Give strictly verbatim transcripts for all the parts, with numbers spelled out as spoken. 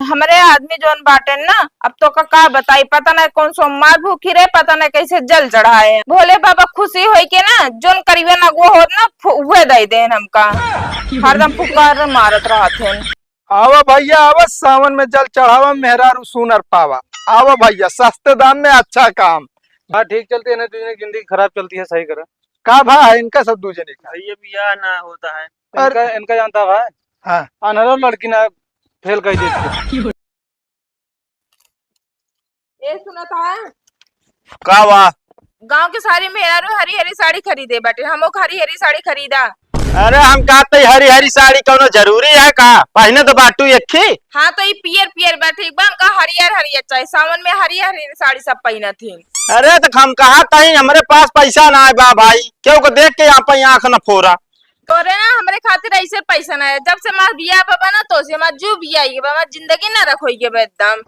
हमरे आदमी जौन बाटेन ना, अब तोका का बताई, पता नहीं कौन सोमवार भूखी रहे, पता नहीं कैसे जल चढ़ाए हैं। भोले बाबा खुशी होई के ना, जौन करीबन अगुआ होत ना, फु-, उहे दे देन हमका। हरदम फुकार मारत रहत हैं। आवा भइया, आवा, सावन में जल चढ़ावा, मेहरारू सुनर पावा। आवा भइया, सस्ते दाम में अच्छा काम। हाँ, ठीक चलती है ना, दू जने की जिंदगी खराब चलती है, सही करा। का भा है इनका सब दू जने का? भइया, बियाह ना होता है। अरे इनका, इनका जानता भा? हाँ। अनहरो लड़की ना फेल कर देती है। ए, सुनत है? का बा? गाँव के सारी मेहरारू हरी हरी साड़ी खरीदे बाटे, हमो के हरी हरी साड़ी खरीदा। अरे, हम कहते हरी हरी साड़ी कौनो जरूरी है का? पहिने तो बाटू एक ही। हाँ, तो ई पियर पियर बा, ठीक बा, हमका हरियर हरियर चाही, सावन में हरियर हरियर साड़ी सब पहिनत ही। अरे, तो हम कहत ही, हमरे पास पैसा ना है बा भाई, केहू को देख के यहाँ पे आँख न फोरा। तोरे ना हमरे खातिर ऐसे पैसा ना है। जब से हमार बियाह बा ना, तो से हमार जू बियाह ही बा, हमार जिंदगी ना रखोई के बा एकदम।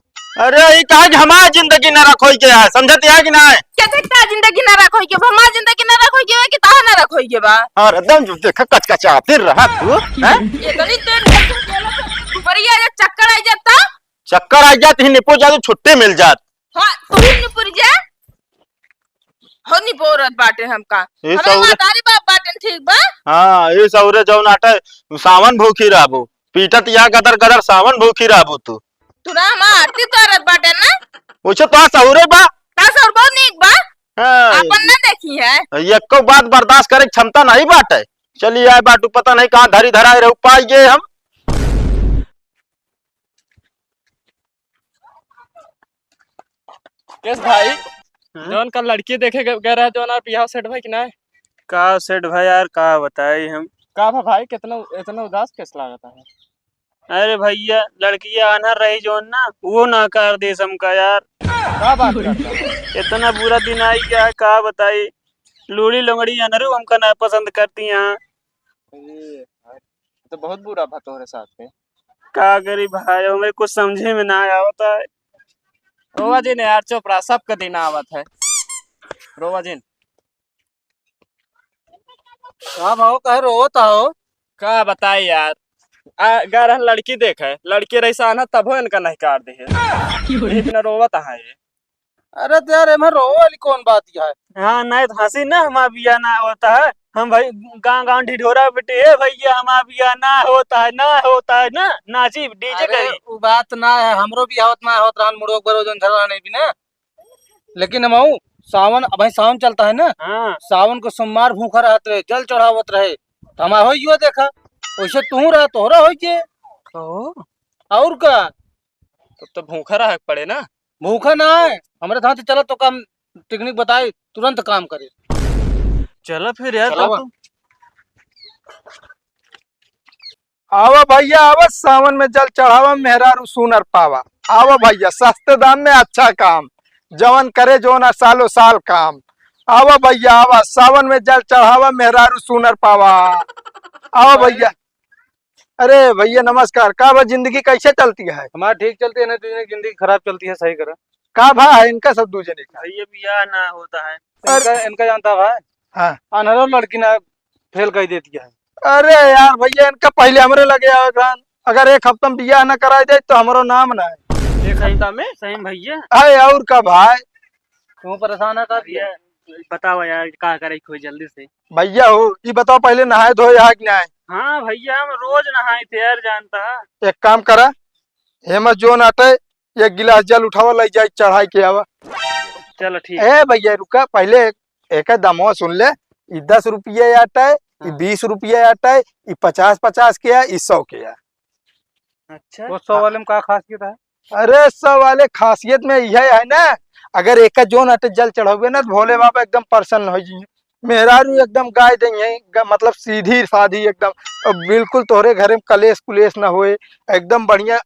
अरे, ई कहा कि हमार जिंदगी ना रखोई के है, समझत है कि नहीं? कैसे का जिंदगी ना रखोई के बा? हमार जिंदगी ना रखोई के बा कि तहार ना रखोई के बा? अरे, एकदम जो देखा कचकचाते रहा तू, हैं? इतनी देर में तू बोला तो ऊपरिया जे चक्कर आई जाता। चक्कर आई जात ही, निपो जादू छुट्टी मिल जात। हाँ, तू ही निपुर जा। हो निपोरत बाटे हमका। ये हमरे सौरे मातारी बाप बाटे, ठीक बा? हाँ, ये सौरे जौन आटे, सावन भूखी रहबो। पीटत या गदर गदर सावन भूखी रहबो तू। तू ना हमार आरती उतारत बाटे ना? वैसे तो सौरे बा। का सौर बहुत नीक बा? हाँ। आपन ना देखी है। एको बात बर्दाश्त करे के क्षमता नहीं बाटे। चली आए बाटू, पता नहीं कहाँ धरी धराए रहू, पाई गए हम। केस भाई, हाँ? जौन कल लड़की देखे गए, गए रहे, जौन और बियाह सेट भाई कि नहीं? का सेट भाई यार, का बताई हम। का भा भाई, कितना, इतना उदास केस लागत है? अरे भइया, लड़किया आन्हर रही जौन ना, वो नकार देस हमका यार। का बात करता है? इतना बुरा दिन आई गया है, का बताई। लूली लंगड़ी अनरू हमका ना पसंद करती हैं। अरे, तो बहुत बुरा भा तोहरे साथ है। का करी भाई, हमें कुछ समझे में ना आवता है। रोवा जिन यार, चुप रहा, सबके दिन आवत है। रोवा जिन। का भाव, कहे रोवत हो? का बताई यार, आ, गा रहन लड़की देखे, लड़की रही सान है, तबो इनका नहीं काट दे है। इतना रोवत है ये। अरे तो यार, एमे रोवे वाली कौन बात है? हाँ, नहीं तो हंसी ना, हमार बियाह ना होता है। हम भाई गांव गांव ढिढोरा पिटी, "ए भइया, हमार बियाह ना होता है, ना होता है ना, नाची डीजे अरे, करी।" उ बात ना है, हमरो बियाह होत ना होत रहन, मुड़ो बरो जौन झगड़ा नहीं भी ना। लेकिन हम आऊ, सावन, अब सावन चलता है ना, हाँ। सावन को सोमवार भूखा रहत रहे, जल चढ़ावत रहे, तो हमार हो यो देखा, वैसे तू रहा, तोहरा हो के। ओ। और का? तब तो भूखा रहे के पड़े ना। भूखा ना है, हमरे साथ चला तो काम टेक्निक बताई, तुरंत काम करे। चला फिर यार, चला तब बा। तो। आवा भइया, आवा, सावन में जल चढ़ावा, मेहरारू सुनर पावा। आवा भइया, सस्ते दाम में अच्छा काम, जवन करे जो ना सालों साल काम। आवा भइया, आवा, सावन में जल चढ़ावा, मेहरारू सुनर पावा। आवा भइया। अरे भइया नमस्कार, का बा, जिंदगी कैसे चलती है? हमार ठीक चलती है ना, दू जने की जिंदगी खराब चलती है, सही करा। का भा है इनका सब दू जने का? भइया बियाह ना होता है। अरे इनका, इनका जानता भा? हाँ। अनहरो लड़की ना फेल कर देती है। अरे यार भइया, इनका पहिले हमरे लगे आवे रहन, अगर एक हफ्ता में बियाह ना कराई दे तो हमरो नाम ना है। एक हफ्ता में? सही में भइया? अरे और का भाई? क्यों परेशान है का? भइया, बतावा यार, का करे के होई जल्दी से। भइया हो, ई बतावा पहिले नहाए धोए है कि नाहीं? हाँ भइया, हम रोज नहाए थे यार, जानता है। एक काम करा, हेमा जोन आटे, एक गिलास जल उठावा, लई जाए चढ़ाई के आवा। चलो ठीक। ए भइया रुका, पहिले एक दमवा सुन ले, ई दस रुपया आटे, ई हाँ। बीस रुपया आटे, ई पचास पचास के है, ई सौ के है। अच्छा। वो सौ वाले में का खासियत है? अरे, सौ वाले खासियत में यह है ना, अगर एक जोन अटे जल चढ़ावे ना, तो भोले बाबा एकदम प्रसन्न हो जाइए। मेहरारू एकदम गाय दई है, ग-, मतलब सीधी साधी एकदम, और बिल्कुल तोहरे घरे में कलेश कुलेश ना होए, एकदम बढ़िया।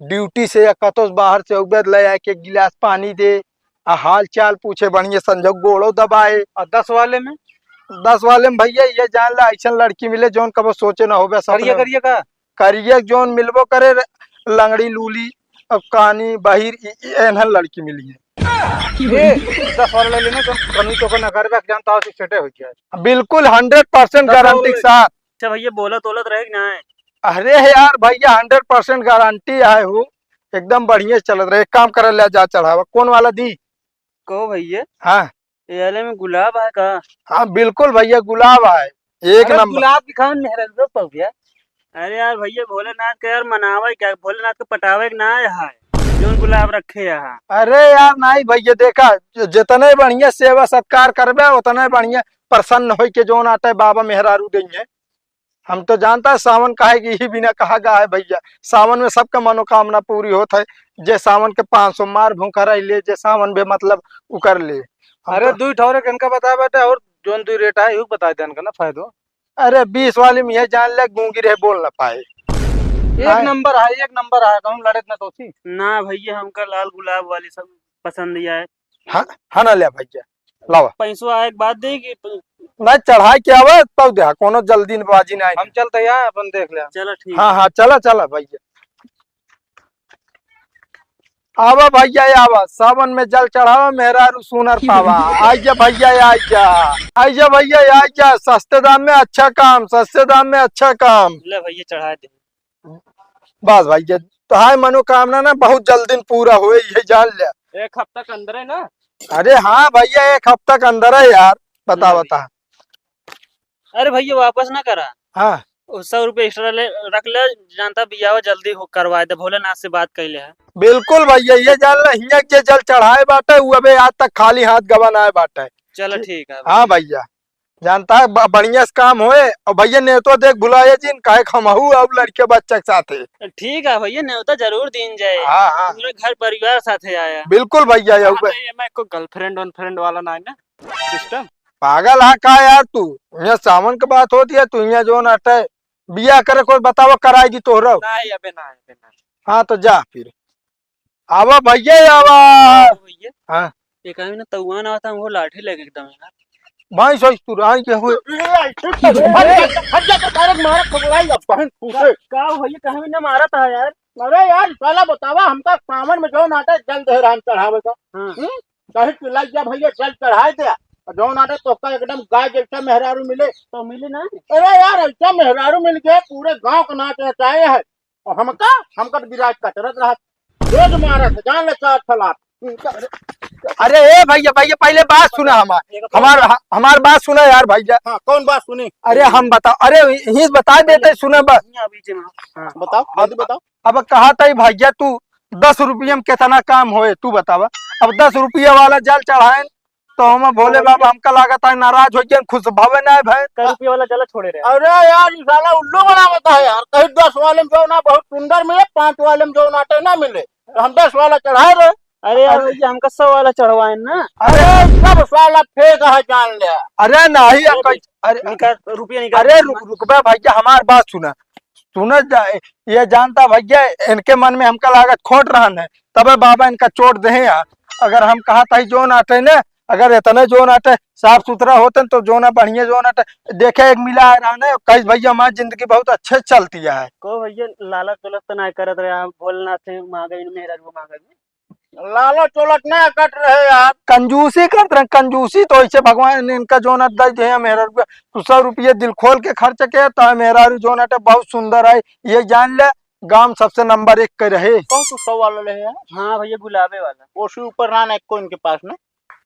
ड्यूटी से या कतो से बाहर से उबे ले आके एक गिलास पानी दे, आ हाल चाल पूछे, बढ़िया संजोग गोड़ो दबाए। और दस वाले में? दस वाले में भइया, ये जान ला, ऐसन लड़की मिले, जौन कबो सोचे ना होबे, सपने करिया, में। करिया का? करिया जौन मिलबो करे, लंगड़ी लूली, अब कानी, बहिर, इ, इ, एनहन लड़की मिली है। ए, दस वाला ले लेना, जौन कनवी तो को नकार बे, जान तो सेटे हो जाए। बिल्कुल हंड्रेड परसेंट दस वाला गारंटी के ले। साथ। अच्छा भइया, बोलत ओलत रहे कि ना? अरे यार भइया, हंड्रेड परसेंट गारंटी आए हो। एकदम बढ़िया चलत रहे। एक काम कर, ले जा चढ़ावा, कौन वाला दी? कहो भैया। हाँ। ये वाले में गुलाब है का? हाँ, बिल्कुल भैया, गुलाब है, एक अरे, नंबर। गुलाब दिखाओ मेहरा लो पौधिया। अरे यार भैया, भोलेनाथ के यार मनावे क्या, भोलेनाथ के पटावे के ना है, जौन गुलाब रखे यहाँ। अरे यार, नहीं भैया, देखा, ज-, जितने बढ़िया सेवा सत्कार करबे, उतने बढ़िया प्रसन्न होई के जौन आटे बाबा मेहरारू देंगे। हम तो जानता है सावन काहे कि यही बिना कहा गा है भैया, सावन में सबका मनोकामना पूरी होत है। जे सावन के पाँच सौ मार भूखा रह ले, जे सावन भी मतलब उकर ले। हम अरे तो दुई ठौरे के इनका बता बेटा, और जोन दुई रेट है, यू बता दे इनका ना फायदो। अरे बीस वाली में यह जान ले, गूंगी रहे, बोल ना पाए। एक हाँ। नंबर है, एक नंबर है, कहूँ लड़े ना तो सी। ना भैया, हमका लाल गुलाब वाली सब पसंद ही आए। हाँ, हाँ ना ले भैया, लावा। पैसवा एक बात दे कि प- ना चढ़ाई के आवे, तब दे, कोनो जल्दीबाजी ना। हम चलते हैं, अपन देख ले। चलो ठीक। हाँ, हाँ, चला, चला भैया। आवा भैया, आवा, सावन में जल चढ़ावा, मेहरारू सुनर पावा। आइजा भैया, आइजा, आइजा भैया, आइजा, सस्ते दाम में अच्छा काम, सस्ते दाम में अच्छा काम। ले भैया, चढ़ा दे। बस भैया, तो हाय मनोकामना ना बहुत जल्दी पूरा होए, ये जान ले। एक हफ्ता के अंदर है ना? अरे हाँ भैया, एक हफ्ता के अंदर है यार, बता, ले बता। अरे भैया, वापस ना करा। हाँ। वो सौ रुपये एक्स्ट्रा ले रख ले, जानता बियाह जल्दी हो, करवा दे, भोलेनाथ से बात कैले है। बिल्कुल भैया, ये जान ले, हियाँ के जल चढ़ाए बाटे, वो अबे आज तक खाली हाथ गवा ना आए बाटे। चलो ठीक है हाँ भैया। भैया, जानता है, ब-, बढ़िया से काम होए। और भैया, नेवतो देख भुलाए जिन, काहे कि हमहू और लड़के बच्चा के साथ है। ठीक है भैया, नेवता जरूर दीन जाए। हाँ, हाँ। पूरे घर परिवार साथे आया। बिल्कुल भैया, हाँ, यही तो ये मैं को गर्लफ्रेंड वर्लफ्रेंड वाला ना है ना सिस्टम। पागल है का यार तू? यहाँ सावन के बात होती है, तू यहाँ जो ना हटे, बियाह करे कोई बतावा, कराई दी तोहरा। नहीं, अबे ना, अबे ना। हाँ, तो जा फिर। आवा भैया, आवा। भैया। हाँ। एक आदमी ना तउआन आवता, वो लाठी लेके एकदम यार। भाई सोच तू राई के हुए। हट जा, हट जा, तो तारक मारा खबलाई अब बहन फूटे। का, का भैया, कहाँ भी ना मारा था यार? अरे यार, साला बतावा, हमका सावन में जो नाटे जल दे राम चढ़ावे का। हाँ। हम्म? कहीं कि लग जा भैया, जल चढ़ाए दे। और जो नाटे तोहका एकदम गाय जैसा मेहरारू मिले। तो मिली ना? अरे यार, ऐसा मेहरारू मिल गया, पूरे गांव का नाच नचाए है। और हमका, हमका तो गिराज कचरत रहा, रोज मारत है, जान ले चार सलाद। अरे ए भैया, भैया पहले बात सुना हमार, हमार, हमार बात सुना यार भैया। हाँ, कौन बात सुनी? अरे हम बताओ, अरे ही बता देते, सुना बस। हाँ, बताओ, जल्दी बताओ। अब कहा था भैया तू दस रुपये में कितना काम होए, तू बतावा। अब दस रुपये वाला जल चढ़ाएन तो हम भोले बाबा हमका लागत है नाराज हो गए, खुश भवे ना भए। कई रुपये वाला जला छोड़े रहे। अरे यार, ई साला उल्लू बनावत है यार। कहीं दस वाले में जो ना बहुत सुंदर मिले, पाँच वाले में जो ना ना मिले, तो हम दस वाला चढ़ाए रहे। अरे यार अरे। भैया, हमका सौ वाला चढ़वाए ना। अरे सब साला फेंक है, जान ले। अरे नहीं, अरे अब भाई, अरे निकाल, रुपया निकाल। अरे रुक, रुकबे भैया, हमार बात सुना। सुनत जा, ये जानता भैया, इनके मन में हमका लागत खोट रहन है, तबे बाबा इनका चोट देहे हैं। अगर हम कहत हई जोन आटे ने, अगर इतने जोन आटे साफ सुथरा होते न, तो जोन बढ़िया जोन आटे। देखे एक मिला आ रहा है, कहिस भैया हमारी जिंदगी बहुत अच्छे चलती है। को भैया लालच उलच तो ना करत रहे, हम भोलेनाथ से मांगे, मेहरारू मांगे। लालच उलच ना कट रहे यार। कंजूसी करत रहे, कंजूसी तो ऐसे भगवान ने इनका जोन दे दे मेहरारू का। तू सौ रुपये दिल खोल के खर्च के, तो मेहरारू जोन आटे बहुत सुंदर है, ये जान ले। गांव सबसे नंबर एक के रहे। कौन तू सौ वाला ले है? हाँ भैया, गुलाबे वाला। ओसी ऊपर ना, ना एको इनके पास ना।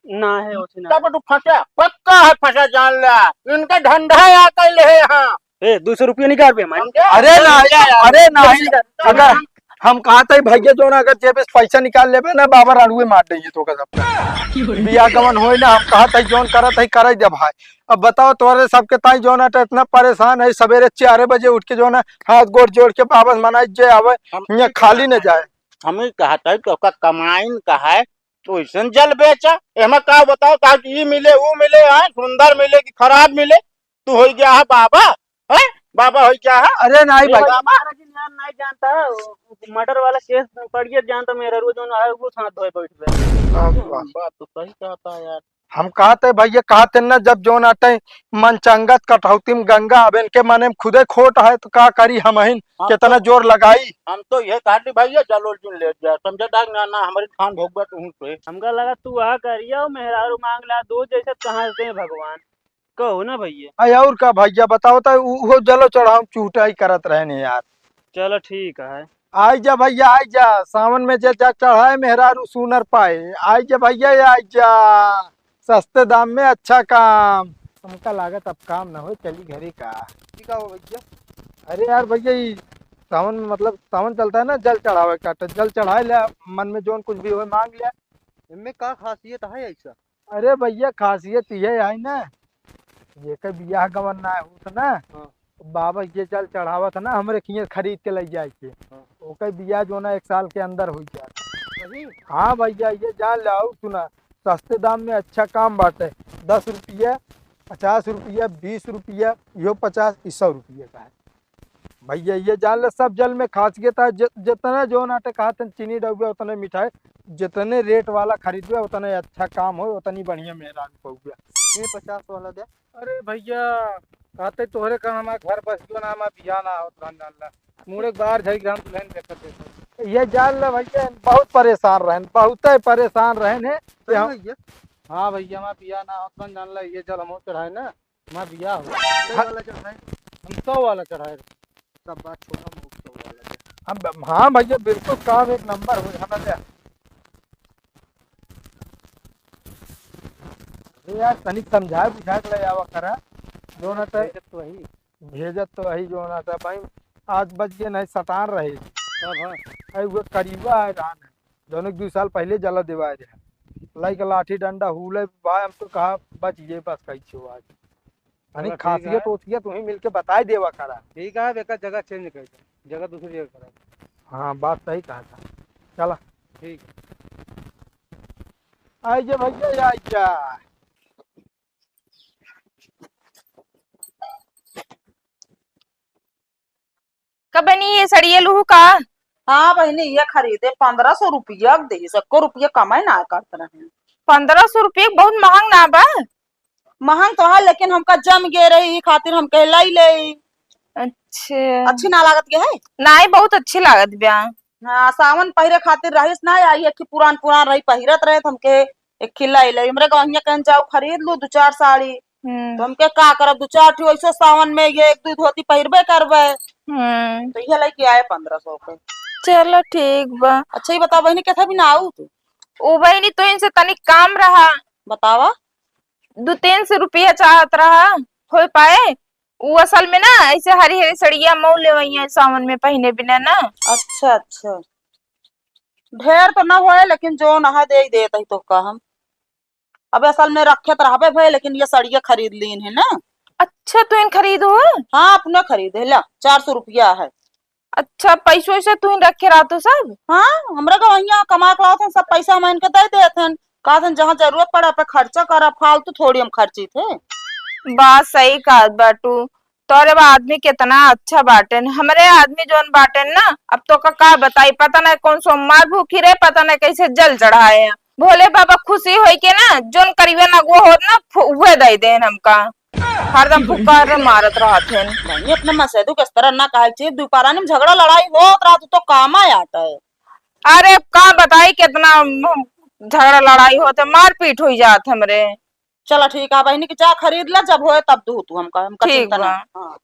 ना है, ओसी ना। तब तू फंसा, पक्का है फंसा, जान ले। इनका धंधा या कैले है यहाँ। ए, दो सौ रुपया निकाल बे हमारे। समझे? अरे ना, समझे यार? अरे ना, अगर हम कहा था भैया जो ना, अगर जेब से पैसा निकाल लेबे ना, बाबा राड़ुए मार देंगे तो का सब। बियाह गमन होए ना, हम कहा था जोन करत है, करे दे भाई। अब बताओ, तोरे सबके ताई जोन है, तो इतना परेशान है, सवेरे चार बजे उठ के जोन है, हाथ गोड़ जोड़ के वापस मनाई जे आवे, हम यहाँ खाली न जाए। हम ही कहत है कि ओका कमाइन का है, तो ऐसन जल बेचा, एमा का बताओ, ताकि ई मिले, ऊ मिले, हाँ, सुंदर मिले कि खराब मिले, तू हो गया है बाबा, हैं? बाबा हो गया है। अरे नहीं भाई। बाबा। महाराज जी, यार नहीं जानता, मर्डर वाला केस पड़ गया, जानता मेरा रोज जोन है, वो हाथ धोए बैठ गए। हाँ, बात तो सही कहता है यार। हम कहते भैया, कहते न, जब जोन आटे मन चंगत कटौती में गंगा, अब इनके मने में खुदे खोट है, तो का करी हमहिन, हम कितना तो, जोर लगाई। हम तो ये कहते भैया, जलोल जुन ले जा, समझे डाक ना, ना हमारी खान भोगबा तू से। हमका लगा तू आ करिया, मेहरारू मांग ला, दो जैसे कहाँ से भगवान, कहो ना भैया। अरे और का भैया, बताओ तो उ-, उहो जलो चढ़ाओ चूटाई करत रहने यार। चलो ठीक है। आई जा भइया, आई जा, सावन में जे जा चढ़ाए मेहरारू सुनर पाए। आई जा भइया, आई जा, सस्ते दाम में अच्छा काम। हमका लागत अब काम न होए, चली घरे का। ई का हो भइया? अरे यार भइया, ई सावन में, मतलब, सावन चलता है ना, जल चढ़ावे का, तो जल चढ़ाए ले, मन में जौन कुछ भी होए मांग ले। इनमें का खासियत है ऐसा? अरे भइया, खासियत ये है ना, जेकर बियाह गवन ना होत ना, हाँ। बाबा ये जल चढ़ावत ना, हमरे किए खरीद के लइ जाए के। हाँ। ओकर बियाह जौन है एक साल के अंदर होइ जात। सही? हाँ भइया, ये जान ले। अउर सुना, सस्ते दाम में अच्छा काम बाटे। दस रुपया, पचास रुपया, बीस रुपया, इहो पचास, ई सौ रुपया का है। भइया, ये जान ले, सब जल में खासियत है, जि-, जितने जौन आटे कहत हैं, चीनी डउबे उतने मिठाई, जितने रेट वाला खरीदबे उतने अच्छा काम हो, उतनी बढ़िया मेहरारू पउबे। ये पचास वाला दे। अरे भइया, कहते तोहरे कारण हमार घर बसियो ना, हमार बियाह ना होत रहन, जान ला। मुड़े के बाहर जाई के हम दुल्हन देखत देखत। ये जान ले भइया, बहुत परेशान रहन, बहुते परेशान रहन है कि सही हम भइया। हाँ भइया, हमार बियाह ना होत रहन, जान ला, ये जल हमहू चढ़ाए ना। हमार बियाह हो। सौ हाँ। वाला चढ़ाए। हम सौ वाला चढ़ाए। सब बात छोड़ा, हम सौ वाला चढ़ाए। हम, हाँ भइया, बिल्कुल काम एक नंबर हो, हमें दे। अरे यार, तनिक समझाए बुझाए के ले आवा करा। जो ना तो भेजत तो वही। भेजत तो वही, जो ना तो भाई, आज बच गए, नहीं सटान रहे। तब हाँ। अरे वो करीबा है रान है। जौन एक दू साल पहिले जला देवाए रहे। लइके लाठी डंडा हुले भाई, हम तो कहा बच गए बस कैसे हो आज। यानी चलो ठीक खासियत है। ओसियत तुहीं मिलके बताए देवा करा। ठीक है, अब एक जगह चेंज कर दे, जगह दूसरी जगह करा। हाँ, बात सही कहा था। चला। ठीक। आई जा भइया, आई जा। का बहिनी, ये सड़िया लूहू का? हाँ बहिनी, ये खरीदे पन्द्रह सौ रुपया के दे, एको रुपया कमाई ना करत रहे। पन्द्रह सौ रुपया बहुत महंग ना बा? महंग तो है, लेकिन हमका जम गे रही, ई खातिर हम कहे लाई ले। अच्छा। अच्छी ना लागत के है? नाई, बहुत अच्छी लागत बा। हाँ, सावन पहिरे खातिर रहीस ना, आई एक पुरान पुरान रही पहिरत रहे, तो हम कहे एक खिलाई ले, हमरे गवहिया कहन जाओ खरीद लू दू चार साड़ी। हम्म। तो हमके का करब, दू चार ठो ऐसो सावन में ये एक दू धोती पहिरबे करबे। हम्म। तो ये लेके आए पन्द्रह सौ के। चलो ठीक बा। अच्छा, ये बताओ बहिनी, कैसे भी ना आऊ तू? ओ बहिनी, तो इनसे तनिक काम रहा। बतावा। दू तीन सौ रुपया चाहत रहा, हो पाए? उ असल में ना, ऐसे हरी हरी सड़िया मऊ लेवइया सावन में पहिने बिना ना। अच्छा, अच्छा। ढेर तो ना होए, लेकिन जो नहा दे ही देत ही तो का हम। अब असल में रखे तो रहबे भए, लेकिन ये सड़िया खरीद लीन है ना। अच्छा, तू इन खरीदो है? हाँ, अपने खरीदे, ला, चार सौ रुपया है। अच्छा, पैसो वैसे तू ही रखे रहतू सब? हाँ, हमरा गवहिया कमा के लावत हन, सब पैसा हम इनके दे देत हन। कहत हन, "जहाँ जरूरत पड़ा, पे खर्चा करा, फालतू थोड़ी हम खर्ची थे।" बात सही कहत बाटू, तोरे बा आदमी कितना अच्छा बाटेन। हमरे आदमी जौन बाटेन ना, अब तो का, का बताई, पता नहीं कौन सोमवार भूखी रहे, पता नहीं कैसे जल चढ़ाए हैं। भोले बाबा खुशी होई के ना, जौन करीबन अगुआ होत ना, फु-, उहे दे देन हमका। हरदम फुकार मारत रहत हन। बहिनी, अपने मसेदू के इस तरह ना कहे के चाहिए। दुपहरानी में झगड़ा लड़ाई होत रहत तो कामा आटा है। अरे, का बताई, कितना हम झगड़ा लड़ाई होत है, मारपीट हुई जात हमरे। चला ठीक है बहिनी, कि जा खरीद ला, जब होए तब दू तू हमका, हमका ठीक चिंता बा। ना। हाँ।